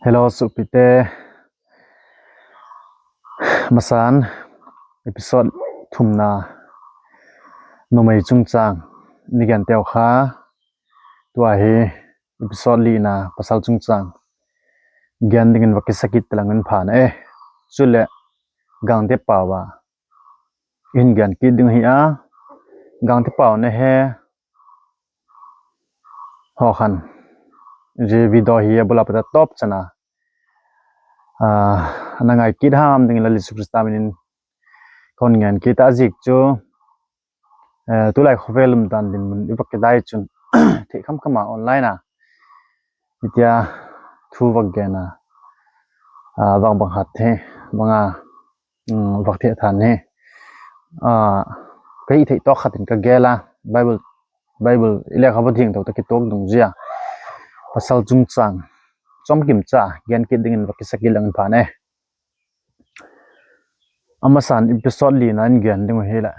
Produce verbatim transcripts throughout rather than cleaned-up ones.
Hello, supite. Masan episode thumna numei cungcang ni gen teu kha. Tua hi episode lina pasal cungcang gen dingin va kisakit talang in phan e. Cule Gangte Pau a in gen kit ding hi a, Gangte Pau ne he hawkhan. Zi video hi a bula pata top cana, ah, na ngai kit ham dingin la Jesu Krista minin kon ngen kit a zik cu, eh, tulai khovel um dan din mun i vak kidai cun thei khamkhama online a itia thu vak gen a, ah, vak bang hat he banga, um, vak theh than he, ah, ka hih theih tawk khatin ka gel a Bible Bible i lekhabu thiangtho ta kituak dungzia pasal cungcang comkim ca gen kit dingin va kisakit langin phan e. A masan episode lina in gen ding uh hi le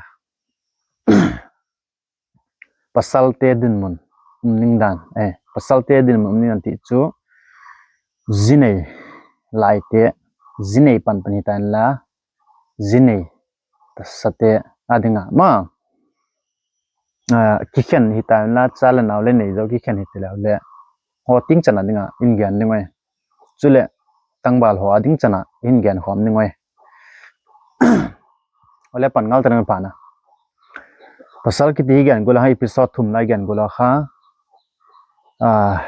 pasalte dinmun um ning dan, eh, pasalte dinmun um ning dan ti cu zinei laite, zinei panpan hi ta inla, zinei tasate a dingah ma, ah, kikhen hi ta inla, ca le nau le nei zo kikhen hi ti leu le, haw ting cana dingah in gen ding uh e. Cule tangbal haw a ding cana in gen khawm ding uh e. Ole pan ngal ta ding pana. Pasal kiti hi gen gula ha episode thumna i gen gula kha, ah,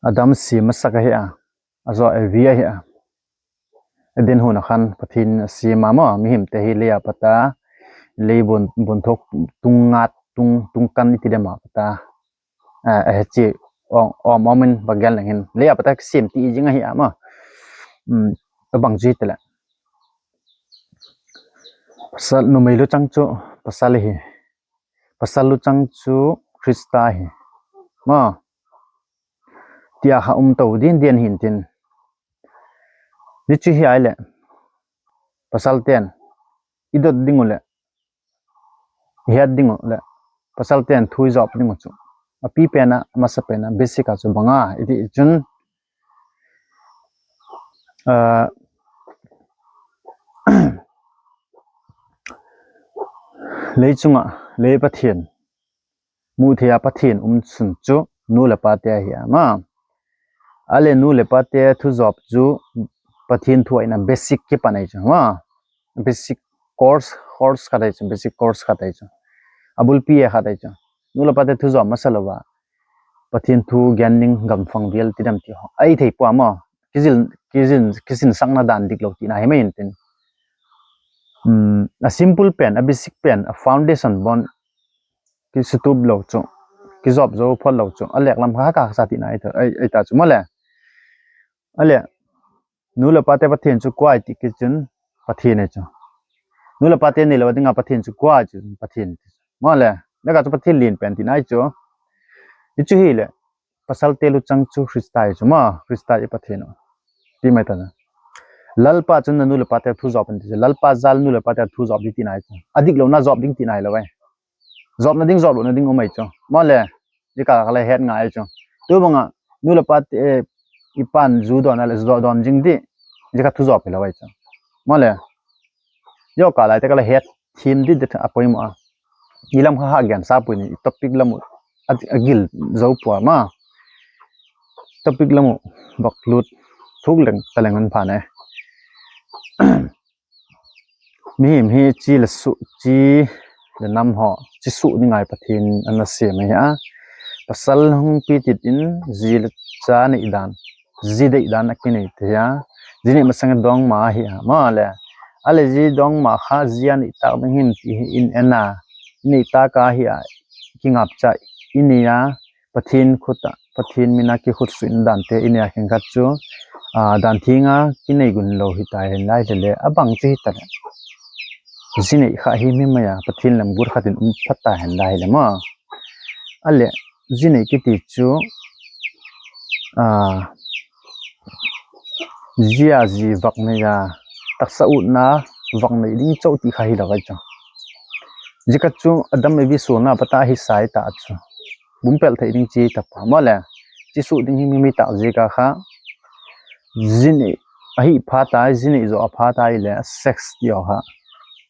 Adam si masak ahi a, a zaw Evi ahi a. Eden hun a khan Pathian a siam a maw, mihimte hi lei a pata, lei bun, bun thok tung ngat, tung, tung kan i ti dem a pata, a, a he ci om, om om in va gen leng hin lei a pata siam ti i zing ahi a maw. Um, a bang ci ti le. Pasal numei lu cang cu pasal hi. Pasal lu cang cu Krista hi. Maw. Tia kha um to din din hin tin. Ni cu hi ai le pasal ten i dot ding uh le, i het ding uh le, pasal ten thu i zawp ding uh cu a pi pen a, a masa pen a, basic a cu banga i ti cun, ah, lei cungah lei Pathian muh theih a Pathian um sun cu nu le pate ahi a maw. A le nu le pate thuzawp cu Pathian thu a in a basic kipan ahi cu maw. Basic course, course khat ahi cu, basic course khat ahi cu. A bulpi e khat ahi cu. Nu le pate thuzawp masa lo a Pathian thu gen ding gamfang vial tidam ti hong a i thei pua maw. Kizil, kizin, kisinsakna dan dik lo tina hi mai in tin. Um, a simple pen, a basic pen, a foundation bon kisutup lo cu, kizawp zo phot lo cu, a lek lam kha ka sa tina ai ta, ai, ai ta cu maw le. A le, nu le pate Pathian cu kua i ti ki cun Pathian ai cu. Nu le pate nei lo a dinga Pathian cu kua i cun Pathian ti cu. Maw le, leka cu Pathian lian pen tina ai cu. I cu hi le, pasalte lu cang cu Krista i cu maw, Krista i Pathian uh. Ti mai ta na. Lalpa cun na nu le pate thu zawp an ti cu. Lalpa zal nu le pate thu zawp ding tina ai cu. A dik lo na zawp ding tina ai lo ai. Zawp nading zawp lo nading um ai cu. Maw le, i ka ka le het ngai ai cu. Tu banga nu le pate, eh, i pan zu dawn a le zu dawn zing dih. I ka thu zawp hi lo ai cu. Maw le. Yo ka lai te ka le het thim dih dih a poimawh a. I lam kha ha gen sa pui ni, i topic lam uh a, a gil zo pua ma. Topic lam uh bak lut thuk leng ta leng an phan e. Mihim hi ci le suh, ci le nam haw ci suh ni ngai Pathian an na siam ahi a. Pasal hong pitit in zi le ca neih dan, zi deih dan a kinei te hi a. Zi neih masang dawngma ahi a. Maw le, a le zi dawngma kha zi a neih tak ding him ti hi in en a. I neih tak a hi a, kingapca i nei a, Pathian khut ah, Pathian min a kikhut suih in dante i nei a khen khat cu, aa, dan thing a kinei gun lo hi ta hen lai le le, a bang cu hi ta le. Zi neih kha hi mi mai a, Pathian lam gur khat in um phat ta hen lai le maw. A le, zi neih kiti cu, aa, zi a zi vak nei a, taksa utna vak nei ding coh ti kha hi lo ai cu. Zika cu Adam Evi sualna pata hi sai ta cu. Bumpelh theih ding ci ta pa maw le. Ci suh ding hi mi mi tak zika kha. Zi neih ahi pha tai, zi neih zawh a pha tai le sex ti aw ha,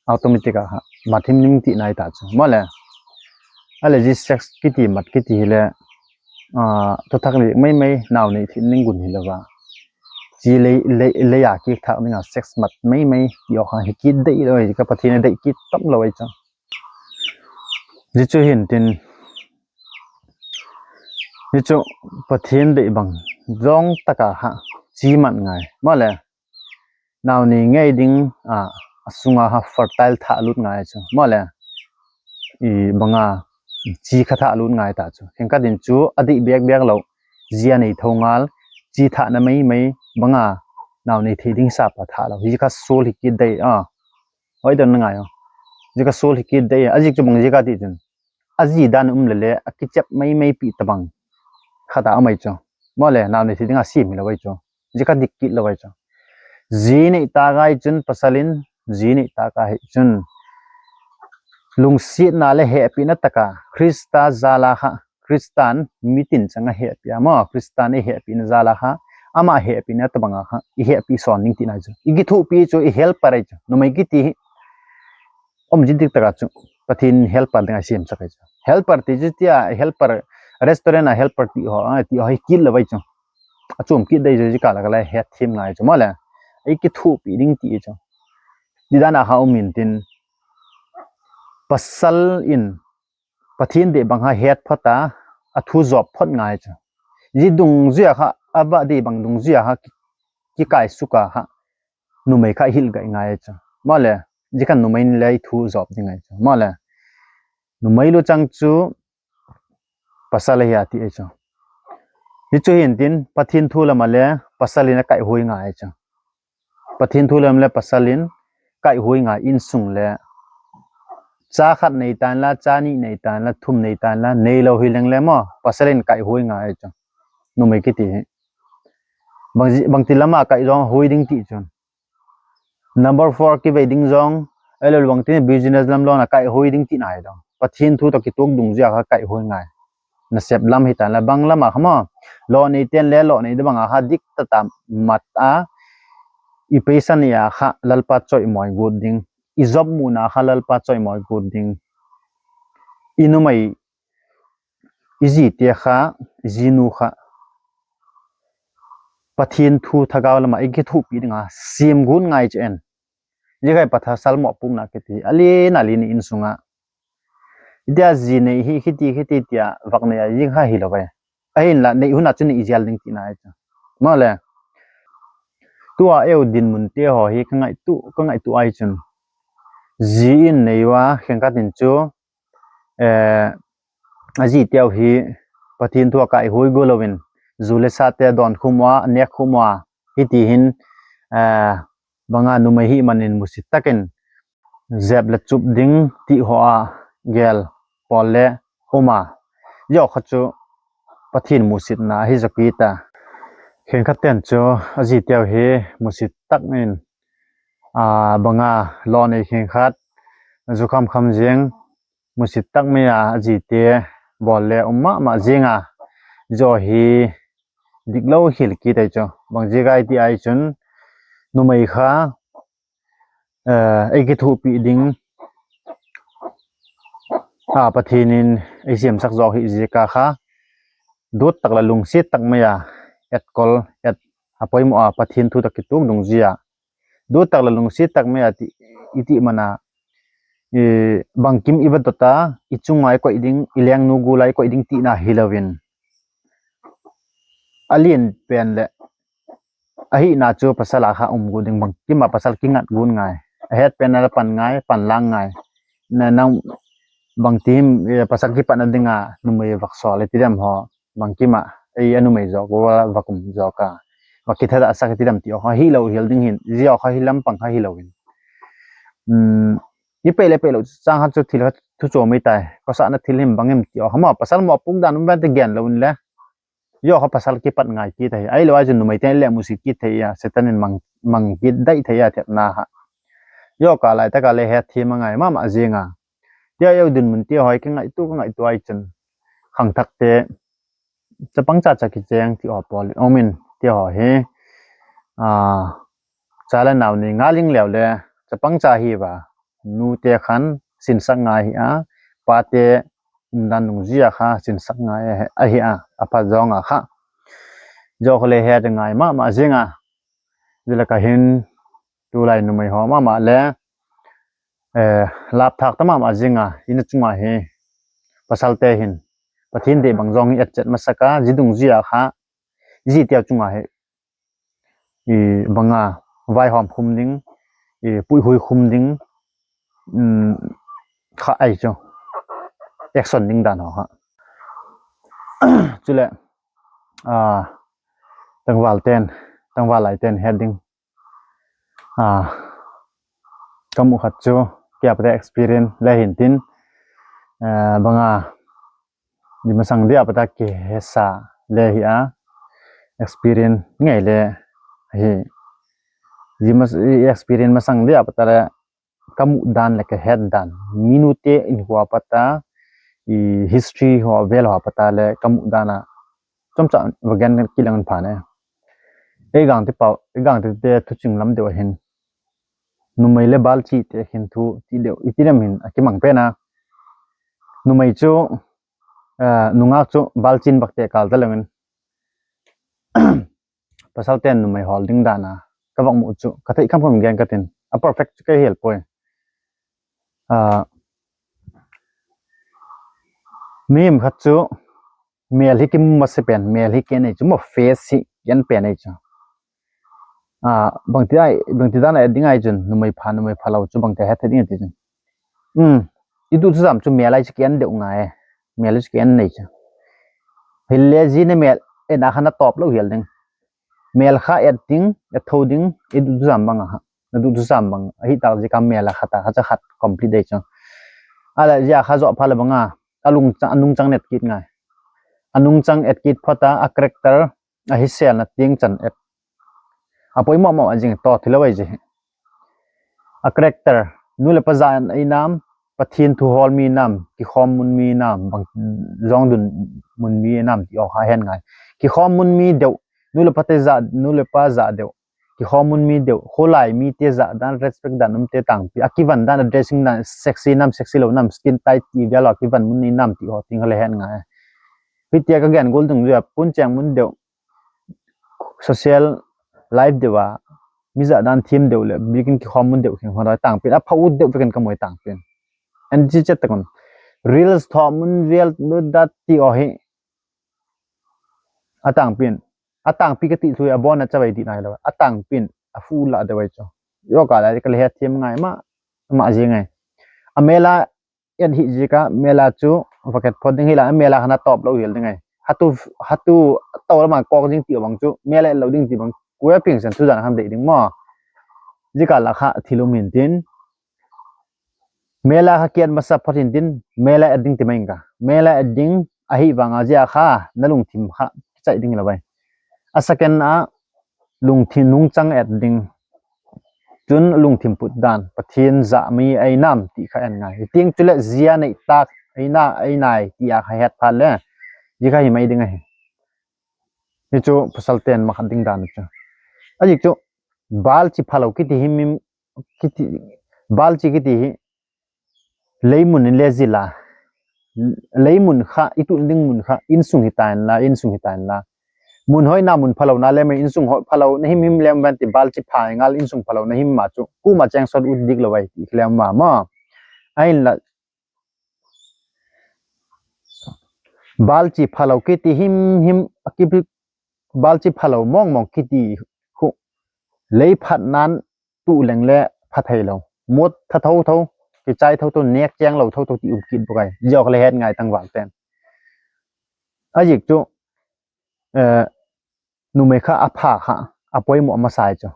automatic a ha mat him ning ti nai ta chu maw le. A le zi sex kiti mat kiti hi le, ah, thuthak lik meimei, nau neih theih ning gun hi lo va, ci lei, lei, lei a kik thak ding a sex mat meimei ti aw ha hi kit deih lo hi, ka Pathian a deih kit tam lo hi chu. Zi chu hin tin, hi chu Pathian deih bang zawng taka ha ci mat ngai maw le. Nau ni ngei ding a, a sunga ha fertile thah lut ngai chu maw le. I banga ci kha thah lut ngai ta chu. Khengkhat in chu a deih biakbiak lo, zia nei tho ngal, ci thah na meimei banga nau nei thei ding sapa thah lo. Hi kha sul hi kit deih a. Hoi don na ngai aw. Hi kha sul hi kit deih a. A zik chu bang zik a ti chun, a zi dan um lele a kiciap meimei pi tabang khata a mai chu maw le, nau nei thei ding a sim hi lo ai chu. Zi kha dik kit lo ai chu. Zi neih taka hi chun, pasal in zi neih taka hi chun lungsiatna le hehpihna taka Krista zala kha, Kristan mitin changa hehpih a maw, Kristan i hehpihna zala kha, ama hehpihna tabanga kha i hehpih sawn ding tina chu. I kithuhpih chu i helper ai chu. Numei kiti hi om zi dik taka chu Pathian helper ding a siamsak ai chu. Helper ti chu tia, helper, restaurant a helper ti ho, a ti ho hi kit lo ai chu. A chum kit dei chu zika laka le het thim ngai chu maw le. I kithuhpih ding ti chu. Ti dana ha um in tin, pasal in Pathian deih bang ha het phota, a thu zawp phot ngai chu. Zi dungzia kha, a bah deih bang dungzia kha ki, kikai suka kha numei kha hilh gai ngai chu maw le. Zi kha numei le i thu zawp ding ngai chu maw le. Numei lu chang chu pasal ahi a ti ai chu. Hi chu hin tin, Pathian thu lama le pasal in a kaihhuai ngai chu. Pathian thu lam le pasal in kaihhuai ngai, inn sung le cha khat nei tan la, cha nih nei tan la, thum nei tan la, nei lo hi leng le maw, pasal in kaihhuai ngai chu. Numei kiti hi. Bang zi, bang ti lama kaih zong hui ding ti chun. Number four kivei ding zong, a le bang tin business lam lawna kaihhuai ding ti nai dong. Pathian thu to kituk dungzia kha kaihhuai ngai. Nasep lam hi tan la, bang lama kha maw, lawh nei ten le lawh nei da banga kha dik tata mat a, i peisa nei a kha Lalpa choihmawi gut ding, i zop muhna kha Lalpa choihmawi gut ding. I numei, i zite kha, i zinu kha Pathian thu thagau lama i kithuhpih dinga siam gut ngai chu en. Zi kha i pasal mawhpukna kiti a lin a lin i inn sunga. Itia zi nei hi khiti khiti tia vak nei a zi kha hi lo vai. Ahin la nei huna chu nei zial ding tina ai chu. Maw le. Tua eu dinmun te ho hi ka ngaihtu, ka ngaihtu ai chun. Zi in nei ua khengkhat in chu, eh, a zi teu hi Pathian thu a kaihhuai gu loin zu le sa te dawn khum ua, nek khum ua, hiti hin, eh, banga numei hi manin musit takin zep le chup ding ti ho a gel pawl le um a. Zi aw kha chu Pathian musitna ahi zok i ta. Khengkhat ten chu a zi teu hi musit takin, a, banga lawh nei khengkhat zu khamkham zing, musit tak mai a, a zite bawl le um mahmah zinga, zaw hi dik lo khil kit ai chu. Bang zik ai ti ai chun numei kha, eh, ei kithuhpih ding a, Pathian in ei siamsak zawk hi zika kha dut tak le lungsit tak mai a, etkol et a poimawh a, Pathian thu tak kituk dungzia dut tak le lungsit tak mai a ti, i tih mana, i bangkim i va dot a, i cunga i koih ding, i lengnu gula i koih ding tihna hi loin, a lian pen le a hihna chu pasal a kha um gu ding, bangkim a pasal kingat gun ngai, a het pen a la pan ngai, pan lang ngai. Na nang bangtim, eh, pasal kipatna dinga numei vak sawl le tidem haw, bangkima ei a numei zawk ua va kum zawka va kithadah a sak tidam ti aw kha hi lo hial ding hin, zia aw kha hi lampang kha hi lo hin. Um, i pei le pei lo chang kha chu thil kha thu chawm i tai, kawsahna thil him bang him ti aw kha maw, pasal mawh puk dan um vente gen lo in le. Zia aw kha pasal kipat ngai kit thei, ai lo ai chu numei ten le musit kit thei a, Satan in mang, mang kit daih thei a, thiatna ha. Zia aw ka laitaka le het thim a ngai mahmah zinga. Tia eu dinmun tia hawi ka ngaihtu, ka ngaihtu ai chun khangthakte chapang chacha kicheng ti aw pawl in om in, tia haw hi Ca le nau ni nga ling leu le capang ca hi va, nute khan sinsak ngai hi a, pate umdan nungzia kha sinsak ngai ahi a, a pha zong a kha zok le he ngai mahmah zing a, zila ka hin tulai numei haw mahmah le lapthak ta mahmah zing a, ina cungah hi pasalte hin Pathian deih bang zong hi etcet masak a, zi dungzia kha zi tiau cungah hi i banga vaihawm khum ding, i puihui khum ding kha ai cu action ding dan haw kha. Cule tangval ten, tangval lai ten het ding ka muh khat cu kiapate experience le hintin banga di masang dia pata kihesa le hi a, experience ngei le hi. Di mas experience masang dia pata le ka muh dan le ka het dan, minute in hua pata i history hua vel hua pata le ka muh dan a chomcha va gen kilang pha ne. Ei gang te pau, ei gang te te thucing lam deuh ahin numei le balci te khin thu ti deuh i ti dem hin a kimang pen a, numei cu nungak cu balcin bakte kal ta loin pasal ten numei hawl ding dan a ka vak muh cu ka theih khamkham gen ka tin a perfect cu ka hial poi. Mihim khat cu mel hi kimu masa pen, mel hi ken ei cu maw, face hi ken pen ei cu. Bangti dan a et ding ai cun numei pha numei pha lo cu bangti het ding ti cun i duh thuzam cu mel ai cu ken deuh ngai, mel ai cu ken nei cu. Hille zi ne mel en a khan a tawp lo hial ding. Mel kha et ding, et tho ding, i duh thuzam bang a, na duh thuzam bang ahi tak zika mel a khat a kha ca khat complete dei cu. A le zia kha zawh pha le banga a lungcang, a nungcang net kit ngai. A nungcang et kit phota a character a hi selna tiang can et a poimawh mawh a zing taw thi lo ai zi hi. A character, nu le pa zah ei nam, Pathian thu hawl mi nam, kikhawm mun mi nam, bang zong dun mun mi nam ti aw kha hen ngai. Kikhawm mun mi deuh, nu le pa te zah, nu le pa zah deuh, kikhawm mun mi deuh, khualai mi te zah dan, respect dan um te tangpi a kivan dan, a dressing dan sexy nam, sexy lo nam, skin tight ti vial a kivan mun ni nam ti aw ting le hen ngai. Hitia ka gen gol dung zia pun ciang mun deuh, social life deuh a mizah dan thiam deuh le bikin kikhawm mun deuh khin khuan tangpin a pha ut deuh vekin ka muai tangpin. En ci cet takun reels thaw mun vial dat ti aw hi a tangpin, a tangpi ka tih thui a bawn a chavai dih nai lo a tangpin a fu lah deuh ai cu. Yoka lai ka le het thiam ngai mah mah zi ngai. A mela et hih zika mela cu vaket phot ding hi la, mela khan a tawp lo hial ding ai. Hatu, hatu to lama kawk ding ti bang cu mela et lo ding ti bang kuya pingsan thuzan khan deih ding maw? Zika la kha thilum hin tin mela kha kiat masa phot hin tin mela et ding ti mai ka. Mela et ding ahi vanga zia kha na lungthim kha kicaih ding lo ai. A second a lungthim nungcang et ding. Cun lungthim put dan, Pathian zah mi ei nam ti kha en ngai. Hi tiang cu le zia neih tak ei na, ei nai ti a kha het phat le zi kha hi mai ding ahi. Hi cu pasal ten makhat ding dan cu. A zik cu balci phalo kiti hi mi kiti, balci kiti hi leimun in le zila, leimun kha i tuh ding mun kha innsung hi ta in la, innsung hi ta in la. Mun hoihna mun phalo na le mai innsung hoih phalo na himhim lem ban ti balci pha ngal innsung phalo na him ma cu kuma ceng sot ut dik lo ai ti lem ma ma. A in la balci phalo kiti himhim a kipi balci phalo mawngmawng kiti khu lei phat nan tuh leng le pha thei lo. Mut tha thotho, kicai thotho, nek ciang lo thotho ti um kit bukai. Ziok le het ngai tangval ten. A zik cu numei kha a pha kha a poimawh a masai cu.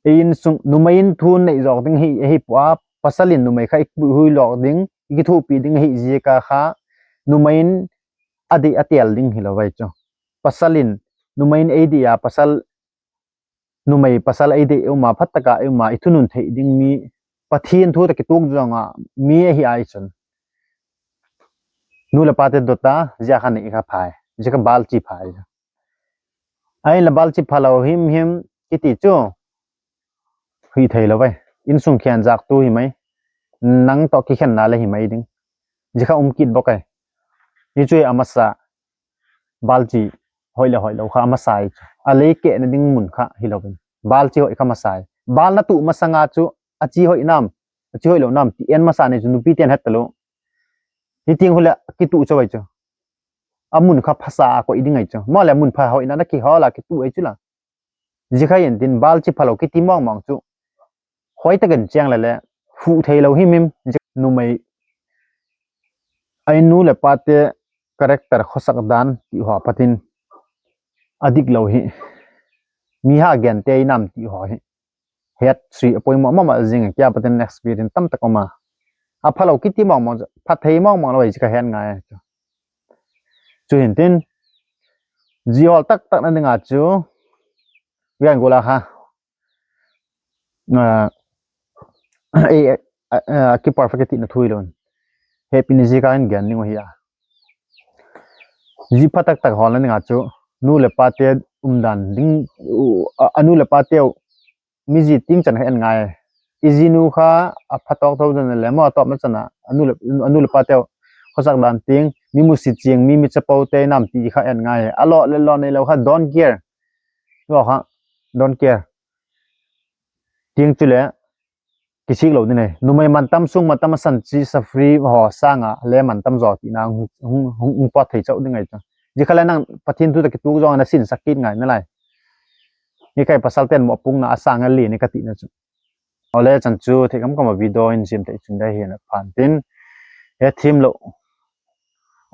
Ei innsung numei in thu neih zawk ding hi, hi pua pasal in numei kha i hui lawk ding, i kithuhpih ding hi zika kha numei in a dih a tial ding hi lo vai cu. Pasal in numei in ei dih a pasal numei pasal ei deih uma phat taka ei uma i thunun theih ding mi Pathian thu ta kituk zonga mi ahi ai cun nu le pate dota zia kha neih kha phai, zia kha balci phai. Ai la balci phalo himhim kiti cu hi thei lo vai. Inn sung khian zaktu hi mai, nang tawh kikhenna le hi mai ding. Zikha um kit bawk ai. Hi cu hi a masa, balci hoih le hoih lo kha a masa hi cu. A lei keh nading mun kha hi lo in, balci hoih kha masa hi. Bal na tuh masanga cu a ci hoih nam, a ci hoih lo nam ti en masa ni cu nupi ten het ta lo. Hi ting hule kituh co ai cu. A mun kha phasa a koih ding ai cu. Maw le mun pha hoihna na kihawl a kituh ai cu la. Zikha in tin balci phalo kiti mawngmawng cu. Hoih takin ciang le le fuh thei lo himhim. Numei ai nu le pate character khuasak dan ti haw patin a dik lo hi. Mi ha gente ai nam ti haw hi. Het sui a poimawh mahmah zing a kia patin experience tam tak om a. A phalo kiti mawngmawng cu, pha thei mawngmawng lo ai zikha hen ngai. Cu hin tin, zihawl taktak na dinga cu, Rian Gula kha, a, a, a, a, ki perfect ti na thui lo. Happy ni zika in gen ning hi a. Zi pha taktak hawl na dinga cu, nu le pate umdan ding, u, a, a nu le pate uh, mi zi ting can kha en ngai. I zinu kha a pha tawk tho zan le maw a tawp na can a, a nu le, a nu le pate uh khuasak dan ting, mi musi cing, mi mi capo te nam ti kha en ngai. A lawh le lawh nei lo kha don't care. Lawh kha don't care. Ting cu le kisik lo ding ai. Numei mantam sung mantam a san ci sa free haw sanga le mantam zaw tina hung, hung, hung, hung puat thei cauh ding ai cu. Zikha le nang Pathian thu ta kituk zong na sinsak kit ngai na lai. Hi kai pasal ten mawh pungna a sang a li ni ka tihna cu. Awle can cu theikam kam a video in sim theih cun dai hi na phan tin. He thim lo.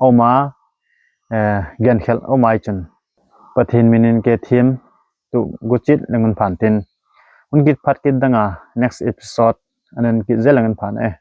Oma, eh, genkhelh oma i cun Pathian minin ke thim tu gucit lengun phan tin. Un kit phat kit danga next episode anan kit zel lengun phan eh.